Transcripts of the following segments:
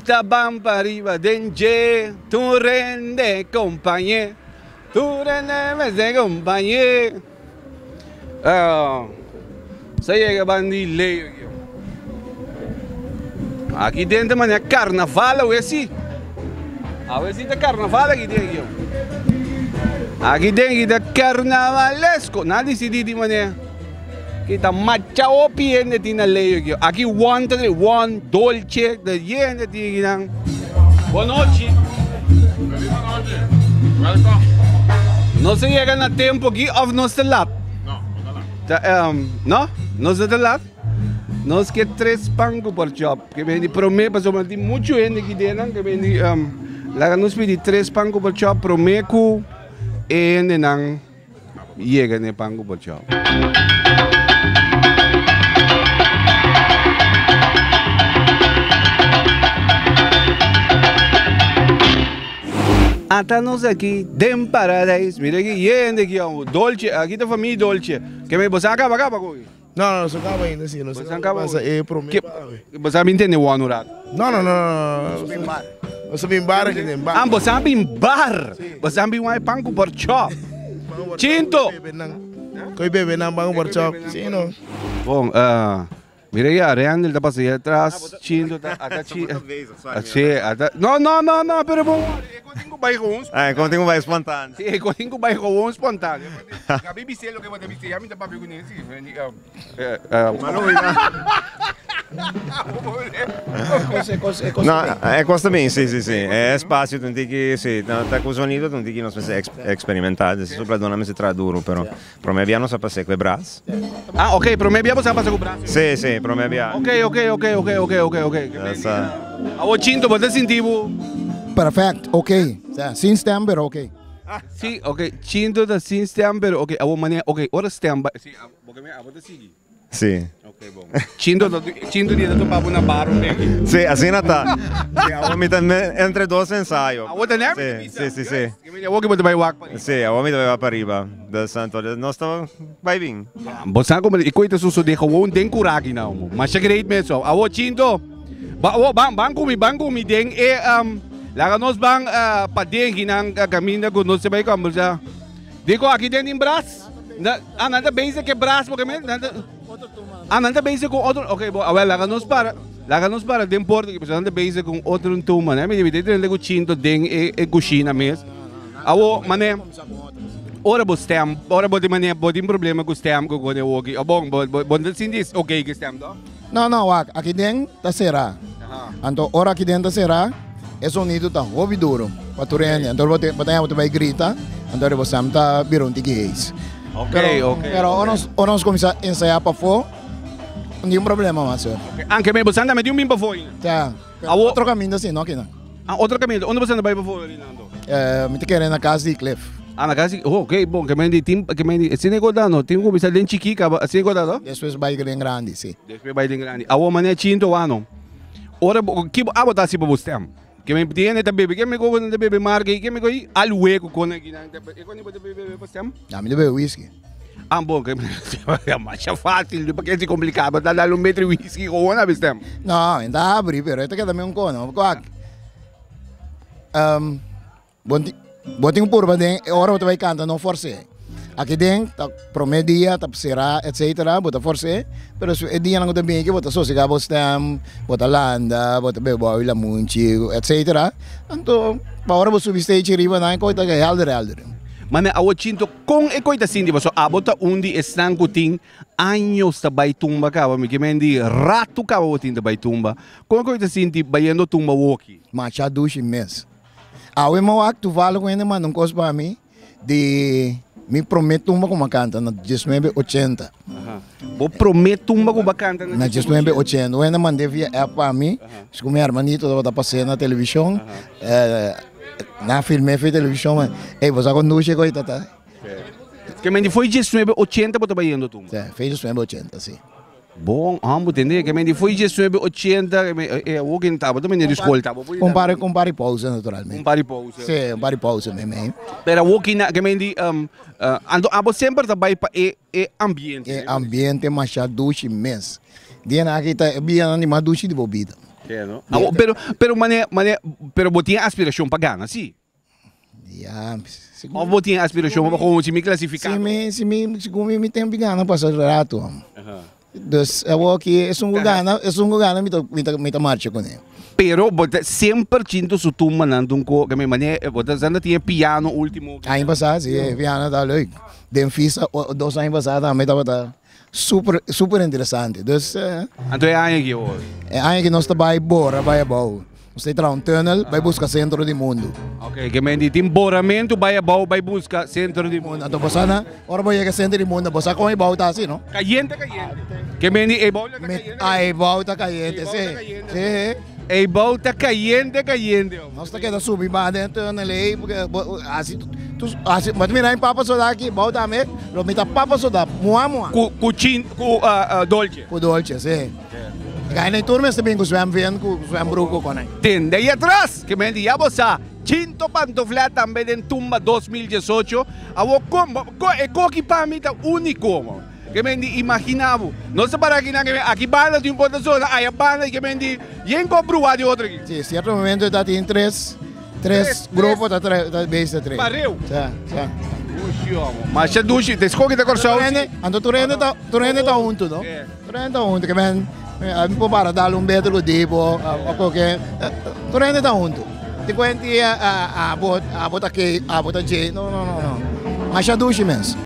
Nos ta ban pariba den dje, tur hende kompañ'é, tur hende mester kompañ'é. Sa yega ban di Leo aki. Aki den ta manera karnaval awe si. Awe si ta karnaval aki den aki. Aki den aki ta karnavalesko. Nan a disidí di manera ki ta macha hopi hende tin na Leo aki. Aki won ta won, dolce, ta hende tin aki nan. Bon nochi. Welcome. Nos a yega na tempo aki of nos ta lat? No, no ta lat. No? Nos no ta lat? Nos ke tres pan ku porchop. Ke bende prome pasobra tin muchu hende aki den nan ke bende laga nos pidi tres pan ku porchop prome ku e hendenan yega na e pan ku porchop. Ata nos aki den paradijs. Mira aki hende aki amo. Dolce, aki ta famia Dolce. Ke me boso a kaba kaba ku aki? No, no, nos a kaba ainda si. Nos a kaba pasa e prome pa awe. Boso a bin tene won un rato? No, no, no, no. Nos a bin bar. Nos a bin bar aki den bar. Ah, boso a bin bar. Boso a bin wak pan ku porchop. Chinto. Koi bebe nan pan ku porchop. Si no. Bon, mira ya, Randall ta pasa ya atras, Chinto ta, ata Chi, si, ata, no, no, no, no, pero bon, e kon tin ku bai gewoon Ah, e kon tin ku bai spontaneo. Si, e kon tin ku bai gewoon spontaneo. Gabi bis'é loke bo ta bis'é, ya mi ta papia kuné, si, No, e kos ta bin, si, si, si. E espasio ta un tiki, si, ta ku zonido ta un tiki nos mester eksperimentá, des sopladónan mester traha duru, pero promé bia nos a pas'é ku e bras. Ah, ok, promé bia boso a pasa ku bras? Si, si, promé bia. Ok, ok, ok, ok, ok, ok, ok. Awor Chinto, bo ta sinti bo? Perfect, ok. Sin stem pero ok. Si, ok, Chinto ta sin stem pero ok, awor manera, ok, ora stem bai, si. Bo ke me abo ta sigui? Sí. Ok, bon. Chinto ta chinto di ta topa bo na bar un beki. Sí, asina ta. Sí, awor mi ta entre dos ensayo. Awor ta nervio ta bisa. Sí, sí, sí. Ke mende awor ke bo ta bai wak pa riba. Sí, awor mi ta bai wak pa riba. Dus anto nos ta bai bin. Bo sa como e koe ta sosode gewoon den kuraki now mo. Masha great mes so. Awor Chinto, ba awor ban ban ku mi ban ku mi den e laga nos ban paden kinan kaminda ku nos ta bai kombersa. Diko aki den tin bras? Na, ah, nan ta bezig ke bras porque men, nan ta, ah, nan ta bezig con otro, ok, bo, awel, laga nos para, laga nos para den porta, porque nan ta bezig con otro tumba, né? Mi mi ta ku chinto den e, e cushina mes. Awo, mané, ora bo stem, ora bo tin mané, bo tin problema ku stem ku kone woki, o bon, bo, bo, bo no ta sinti ok ku stem, to? No, no, wak, aki den ta será. Anto ora aki den ta será, e sonido ta hopi duro pa tur hende. Anto bo ta bo ta bo ta bai grita, anto riba stem ta bira un tiki hees. Ok, Pero, ok. pero ora nos, ora nos kuminsá ensayá pafó, no tin problema mas, hoor. Ok, anke me bo sanda meti un bin pafó ainda? Ta, pero Awo- otro kaminda si, no akinan. Ah, otro kaminda. Unda bo sanda bai pafó, Rinaldo? Mi ta kere na kas di Cliff. Ah, na kas di, oh, ok, bon, ke men di tin, ke men di, asina e kota no, tin ku kuminsá den chikí kaba, asina e kota no? Despues bai den grandi, si. Despues bai den grandi. Awor manera chinto wano, ora bo, ki bo abo ta hasi pa bo stem? Ke men tin hende ta bebe, ke men ku ta bebe marka i ke men ku i alwe ku kone aki nan, e kone bo ta bebe pa stem? Ami ta bebe whisky. Ah, bon, ke masha fácil, pa ke si komplikado, bo ta dal un metri whisky gewoon abi stem. No, mi ta habri, pero e ta keda mi un kono, wak. Bo bo tin purba den e ora bo ta bai kanta no fors'é. Aki den ta promé dia ta será etcetera bo ta fors'é pero su e dianan ku ta bini aki bo ta sosegá bo stem bo ta landa bo ta bebe bo awi lamunchi etcetera anto pa ora bo subi stage riba nan e kos ta helder helder. Mane awo chinto kon e koi ta sinti pasobra abo ta un di esnan ku tin años ta bai tumba kaba mi ke men di ratu kaba bo tin ta bai tumba kon e koi ta sinti bayendo tumba woki? Masha dushi mes. Awe mi wak tuvalo ku hende manda un kos pa mi di mi promé tumba ku mi a kanta na diesnuebe ochenta. Bo promé tumba ku bo a kanta na diesnuebe ochenta. Un hende mand'é via app pa mi, ku mi hermanito tabata pas'é na televishon, nan a film'é via televishon, ey bo sa kon dushi e kos ta ta. Ke men di foi diesnuebe ochenta bo ta bayendo tumba? Si, foi diesnuebe ochenta, si. Bon homber tende ke men di foi diesnuebe ochenta e awor ke tabata mende di skol tabo Un par un par di pausa naturalmente. Un par di pausa. Si un par di pausa mei mei. Pero awor ki na ke men di anto abo semper ta bai pa e e ambiente. E ambiente masha dushi mes. Dianan aki ta e bianan di mas dushi di bo bida. Awo, pero, pero mane, mane, pero bo tin aspiracion pa gana, si? Ja, Of bo tin aspiracion pa gewoon si mi clasifica? Si mi, si mi, segun mi, mi tin pi gana pasa rato. Dus awo aki esun ku gana, esun ku gana mi ta, mi ta, mi ta marcha kuné. Pero bo ta semper chinto su tumbanan dun ko, ke mi mane, bo ta sanda tin e piano ultimo. Aña pasá si, e piano ta leuk. Den fista dos aña pasá tambe tabata super, super interesante. Dus. Anto e aña aki awor? E aña aki nos ta bai bora bai abou. Nos ta traha un tunnel bai buska sentro di mundu. Ok, ke men di tin boramentu bai abou bai buska sentro di mundu. Anto bo sa na, ora bo yega sentro di mundu bo sa kon e bou ta hasi no? Kayente kayente. Ke men di e bou ta kayente. Ah e bou ta kayente si. Si. E bou ta kayente kayente. Nos ta keda subi baha den e tunnel ei porque bo hasi tu hasi bo ta mira mi papa soda aki bou tambe lo mi ta papa soda mua mua. Ku ku chin ku dolce. Ku dolce si. Gai tur mester bin ku zwemvin ku zwembruk ku konai. Tende ahí atras, ke men di ya bo sa, Chinto Pantoflea tambe den Tumba 2018, awo kon, ko, e koki pa mi ta uniko, mo. Ke men di imagina bo, nos ta para akinan ke men aki banda tin un kos ta sona, aya banda ke men di yen ko brua di otro aki. Si, sierto momento ta tin tres, tres grupo ta ta bezig ta tres. Pareu. Sa, sa. Dushi homo. Masha dushi, te skoki ta Kòrsou si. Anto tur hende ta, tur hende ta huntu no. Tur hende ta huntu, ke men mi por para dal un beter ku dibo o koke, tur hende ta huntu. Tin kuenti abo abo ta ke, abo ta dje, no no no no, masha dushi mes.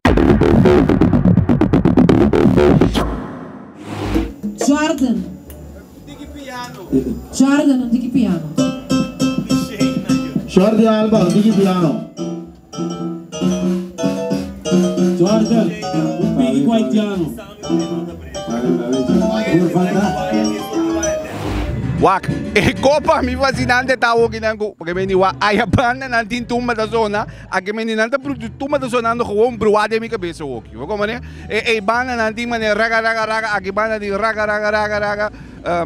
Jordan Jordan un tiki piano. Jordi Alba un tiki piano. Jordan, un piki guaitiano. Wak, e kopa mi fasinante ta awo kinan ku porque mi di wak aya banda nan tin tumba ta sona, aki mi di nan ta tumba ta sonando gewoon bruá den mi kabes awoki. Bo komprende? E e banda nan tin manera raga raga raga, aki banda tin raga raga raga raga.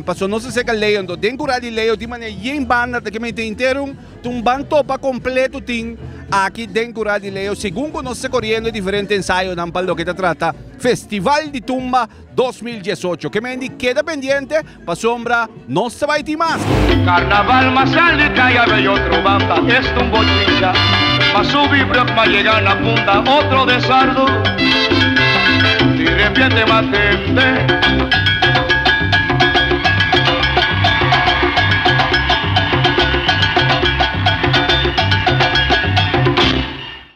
Paso nos ta seka Leo, enton den kura di Leo tin manera yen banda ta ke mi tin henter un. Un ban topa completo tin aki den Curá di Leo segun cu nos ta coriendo e diferente ensayonan pa loke ta trata Festival di Tumba 2018. Ke men di keda pendiente pasobra nos ta bay tin mas. Carnaval ma sali caya bay otro banda esta un bochincha ma subi brug ma yega na punta otro de sardo di repente ma tende.